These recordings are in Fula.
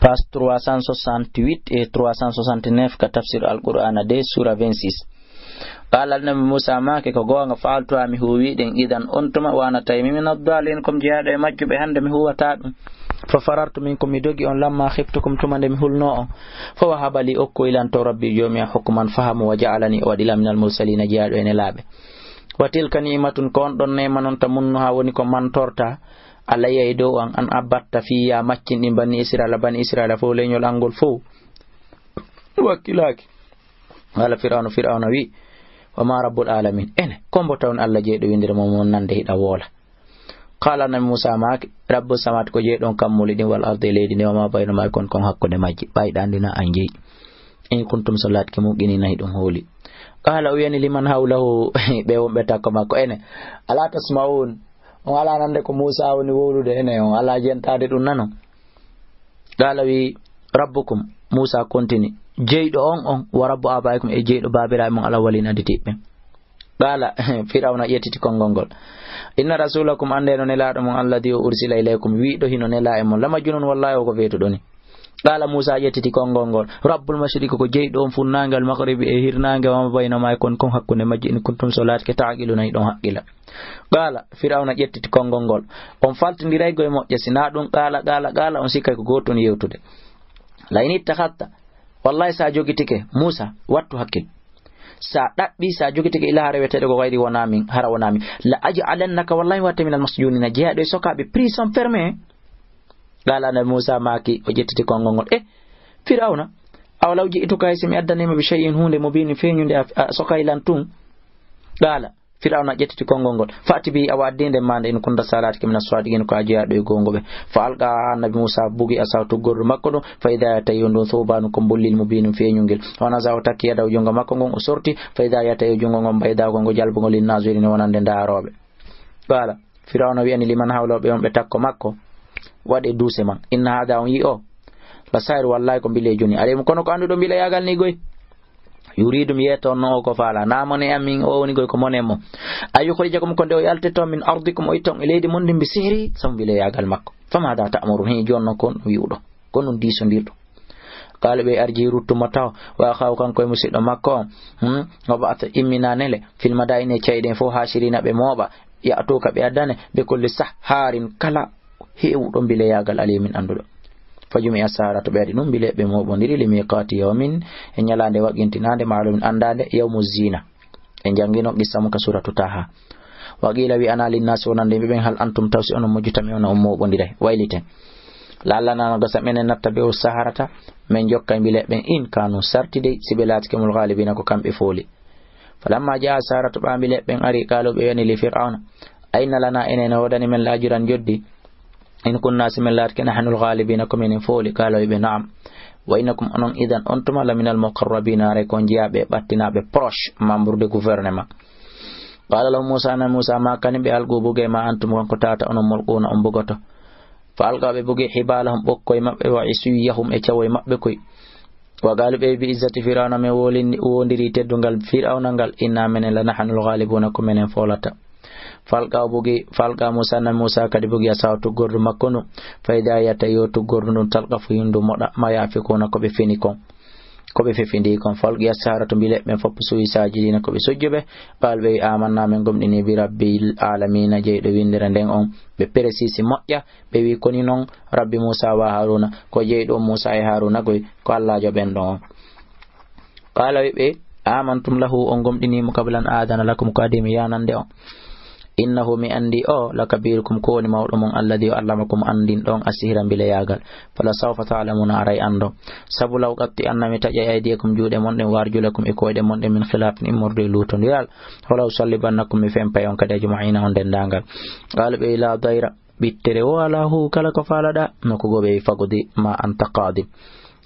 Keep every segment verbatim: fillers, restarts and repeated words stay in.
Page trois cent soixante-huit et trois cent soixante-neuf ka tafsir Alqur'aana deux, suura vingt-six. Qaala, Annabi Muusaa maaki, ko goonga, fa'altuhaa, mi huuwi ɗen, idan, on tuma, wa ana tawi mi mina ddaaliin, ko mi jeyaaɗo e majjuɓe, hannde mi huuwataa ɗum. Fa farartu minkum, mi dogi on, lamma khiftukum, tuma nde mi hulnoo on. Fa wahaba li, okkoyi lan to Rabbi Joomi am, hukman, fahamu, wa ja'alani, o waɗi lan minal mursaliina, jeyaaɗo e nelaaɓe. Wa tilka ni'matun, ko on ɗon neema non, tamunnuhaa, woni ko mantorta, alayya, e dow an, an abbatta fiyya, maccinɗin bani Israila, bani Israila fof, leñol an ngol fof wakkilaaki. Qala Fir'auna, Fir'auna wi, wa ma rabbul alamin? Ene, ko mbo tawon Allah jeyɗo windere mo mon nande hiɗa woola? Qala Nabi Musa maaki, rabbu samawati, ko jeyɗo on kammuuli ɗin, wal ardi, e leydi ndi, wa ma baynahuma, kon kon hakkunde majji. Ɓayɗa anndi na an jeyi. In kuntum, so laatike, muqinina, hiɗon hooli. Qala, o wiyani, liman hawlahu, ɓe wonɓe takko makko, ene, ala tasma'un? On ala nande ko Musa woni wowlude ene, on ala jentaade ɗum nanon? Qala wi, rabbukum, Musa kontini, jeyɗo on on, wa rabbu abaikum, e jeyɗo baabiraaɓe mon alawwalin, aditiiɓe ɓen. Qala, Firawna ƴettiti konngol ngol. Inna rasulakum, annde no nelaaɗo mon, alladi o ursila ilaykum, wiiɗo hino nelaa e mon, lamajnun, wallahi o ko feetuɗo ni. Qala Musa ƴettiti konngol ngol. Rabbul mashriqi, ko jeyɗo on funnaange, wal maghribi, e hirnaange, wa ma baynahuma, e kon kon hakkunde majji, in kuntum, so laatike, ta'qiluna, hiɗon haqqila. Qala, Firawna ƴettiti konngol ngol. On faltindiray goy moƴƴa, si na ɗum qala, qala, qala, on sikkay ko gooto on yewtude. La in ittakhadta, wallahi sa jogitike, Musa, wattu hakkil. Sa ɗaɓɓi, sa jogitike ila ha reweteɗo ko gayri wona min, hara wona min. La aj'alannaka, wallahi watte minal masjunina, jeyaaɗo e sokaaɓe prison fermé. Qala Annabi Musa maaki, o ƴettiti konngol ngol. E, Firawna, aw law ji'tuka, hay si mi addanima bi shay'in, huunde, mubinin, feeñunde, a, a sokay lan tun. Qala, Firawna ƴettiti konngol ngol. Fa'ti bihi, awa addinde ma nde, in kunta, sa laatike, mina sadiqin, ko a jeyaaɗo e goonguɓe. Fa alqa, Annabi Musa bugi asahu tuggordu makko ɗum. Fa idha hiya tayyun, ndun thubanu ko mbollil mubinun feeñungel. Wa naza'a, o takki yadahu, junngo makko ngon, o sorti. Fa idha hiya tayyun, junngo ngon, bayda ko ngo jalbungol, lin nazirin, wonande ndaarooɓe. Qala, Firawna wi'ani, liman hawlahu, ɓe wonɓe takko makko, waɗe duuse man. Inna hadha, on yi'i o, la sahir, wallahi ko mbileejo ni. Aɗa yi'i mo, kono ko annduɗo mbileyaagal ni goy. Yuridu, mi yeeto on no o ko faala. Na mone am min, o woni goy ko mone mo. An yukhrijakum, ko nde o yaltete on, min ardikum, o itta on e leydi mon ndin, bi sihri, sabu mbileyaagal makko. Fa madha ta'murun, hii jooni non ko on wi'uɗo? Ko non diisondirɗo. Qala, ɓe arji, ruttu mo taw, wa akhahu, kanko e musiɗɗo makko on. Hmm? Wa ba'ath, immina nele, fil madaini, e ca'e ɗen fof, hashirina, ɓe mooɓa, ya'tuka, ɓe addane, bi kulli sahharin, kala heewuɗo mbileyaagal, alimin, annduɗo. Fa jumi'a saharatu, ɓe waɗi ɗum mbileeɓe mooɓondiri, li miqati yawmin, e ñalaande waɗgintinaande, ma'lumin, anndaande, yawmu zina. En janngino qissa mum ka suratu Taha. Wa qila, wi'ana, linnasi, wonande yimɓe ɓen, hal antum, taw si onon, mujtami'una, on mooɓondiray, wayliten. La'allana, no gasa menen natta be o saharata, men jokka e mbileeɓe ɓen, in kanu, sarti dey, si ɓe laatike, humul ghalibina, ko kamɓe fooli. Falamma ja'a saharatu, ɓaa mbileeɓe ɓen ari, qalu, ɓe wi'ani, li Fir'auna, a inna lana, enen no woodani men, la ajran, joddi, in kunna, si men laatike, nahnul ghalibina, ko menen fooli. Qala, wi'ɓe, na'am. Wa innakum, onon, idan, on tuma, la minal muqarrabina, haray ko on jeyaaɓe, ɓattinaaɓe, proche, membre de gouvernement. Qala lahum Musa, Annabi Musa maakani ɓe, alqu, bugee, ma antum, kanko tata, onon, mulquna, on bugoto. Fa alqaw, ɓe bugi, hibalahum, ɓokkoy maɓɓe, wa isiyahum, e cawoy maɓɓe koy. Wa qalu, ɓe bi izzati Fir'auna, men wolini, wondiri teddungal Fir'auna ngal, inna, menen, la nahnul ghalibuna, ko menen foolata. Fa alqaw, bugi, fa alqa Musa, Annabi Musa kadi bugi, asahu, tuggordu makko ndun. Fa idha hiya, tawi yo tuggordu ndun, talqafu, hindu moɗa, ma yafikuna, ko ɓe fini kon, ko ɓe fefindi kon. Fa ulqiya saharatu, mbileeɓe ɓen fof suuyi, sajidina, ko ɓe sujjuɓe. Qalu, ɓe wi, amanna, men gomɗini, bi rabbil alamina, jeyɗo windere nden on. Ɓe presisi moƴƴa, ɓe wi, koni non Rabbi Musa wa Haruna, ko jeyɗo on Musa e Haruna koy, ko Allajo ɓen ɗon on. Qala, wi ɓe, amantum lahu, on gomɗini mo, qabla an adana lakum, ko adi mi yanande on. Innahu, mi andi o, la kabirukum, ko woni mawɗo mon, alladi, o allamakum, andin ɗon, asihra, mbileyagal. Fala sawfa ta'lamuna, aray andon. Sabu law qatti anna, mi taƴay, aydiyakum, juuɗe mon ɗen, wa arjulakum, e koyɗe mon ɗen, min khilafin, immorde e lutondiral. Wala usallibannakum, mi fempay on kadi, ajma'ina, on dendangal. Qala, ɓe wi, la dayra, ɓittere o ala hu, kala ko falaɗa, no ko goɓe, faqdi ma anta qadin.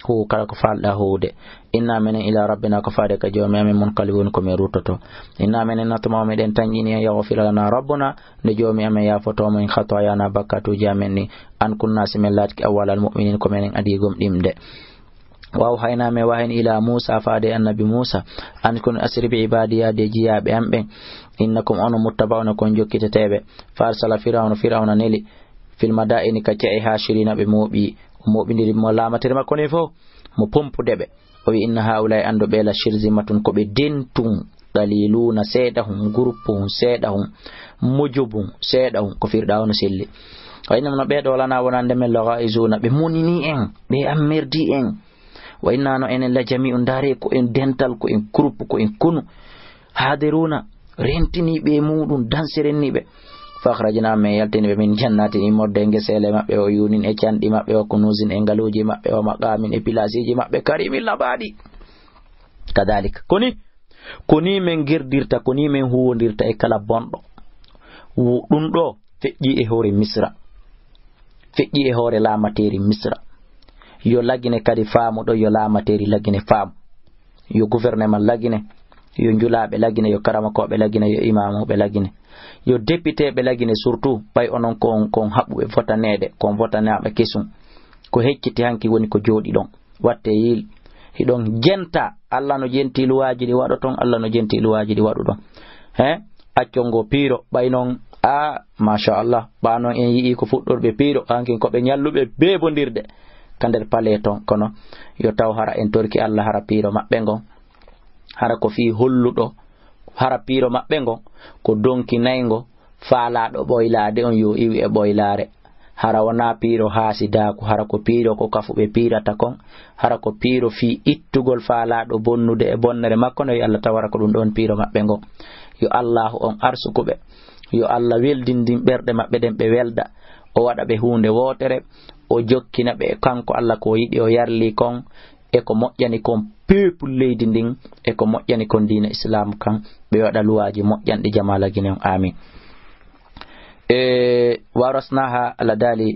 Hu, kala ko falɗa huwde. Inna, menen, ila rabbina, ko faade ka Joomi amen, munqalibun, ko min ruttoto. Inna, menen, natma'u, meɗen tanƴini, an yaghfira lana rabbuna, nde Joomi amen yaafoto men, khatayana, bakkatuuji amen ɗin, an kunna, si men laatike, awwalal mu'minin, ko menen adii gomɗinde. Wa awhayna, men wahayni, ila Musa, faade Annabi Musa, an kun asri bi ibadi, yaade jiyaaɓe am ɓen, innakum, onon, muttaba'una, kon jokkiteteeɓe. Fa arsala Fir'auna, Fir'auna neli, fil madaini, ka ce'e, hashirina, ɓe mooɓi, moɓidiri mo laamatere makko ni fof, mo pompude ɓe. O wi: "Inna haa'ulaa'i, anndo ɓe la shirzimatun, ko ɓe dentun, qaliluuna, seeɗa hun, groupe hun, seeɗa hun, mujubun, seeɗa hun." Ko firɗa hono selli. "Wa inna, no ɓe ɗo lana wonande men, la gha'izuuna, ɓe monini en, ɓe ammerdi en. Wa inna, no enen, la jami'un, ndaare ko en dental, ko en groupe, ko en konu. Hadiruuna, rentiniiɓe e muɗum, danse renniiɓe. Fa akhrajna, men yaltini ɓe, min jannatin, immorde e ngeseele maɓɓe, o yunin e canɗi maɓɓe, o kunuzin e ngaluuji maɓɓe, o maqamin e pilaasiiji maɓɓe, karimin, laɓaaɗi. Kadalik." Ko ni, ko ni men gerdirta, ko ni men huwondirta e kala bonɗo. Wo-, ɗum ɗo feƴƴi e hoore Misra. Feƴƴi e hoore laamateeri Misra. Yo lagine kadi faamu ɗo, yo laamateeri lagine faamu. Yo gouvernement lagine, yo njulaaɓe lagine, yo karamakooɓe lagine, yo imaamuɓe lagine, yo depiteeɓe lagine, surtout ɓay onon ko on, ko on haɓɓuɓe votaneede, ko on votanaaɓe kesum. Ko hecciti hanki woni ko jooɗi ɗon. Watte yiil, hiɗon jenta, Alla no jenti luwaaji ɗi waɗoton, Alla no jenti luwaaji ɗi waɗuɗon. He? Accon ngo piiro, ɓay non, a, machallah, ɓa non en yi'i ko fuɗɗorɓe piiro, hankin ko ɓe ñalluɓe bebondirde ka nder palais ton. Kono yo taw hara en torki Alla, hara piiro maɓɓe ngon, hara ko fii holluɗo, hara piiro maɓɓe ngon ko donki nayngo, faalaaɗo ɓoylaade on yo iwi e ɓoylaare. Hara wonaa piiro haasidaaku, hara ko piiro ko kafuɓe piirata kon, hara ko piiro fii ittugol faalaaɗo bonnude e bonnere makko, no yo Alla taw hara ko ɗum ɗon piiro maɓɓe ngon. Yo Allaahu on arsuku ɓe, yo Alla weldindin ɓerɗe maɓɓe ɗen, ɓe welda, o waɗa ɓe huunde wootere, o jokkina ɓe e kanko Alla ko o yiɗi, o yarli kon, e ko moƴƴani kon peuple leydi ndin, e ko moƴƴani kon diina Islam kan, ɓe waɗa luwaaji moƴƴanɗi jamaa lagine on. Amin. E warasnaha Alla daali,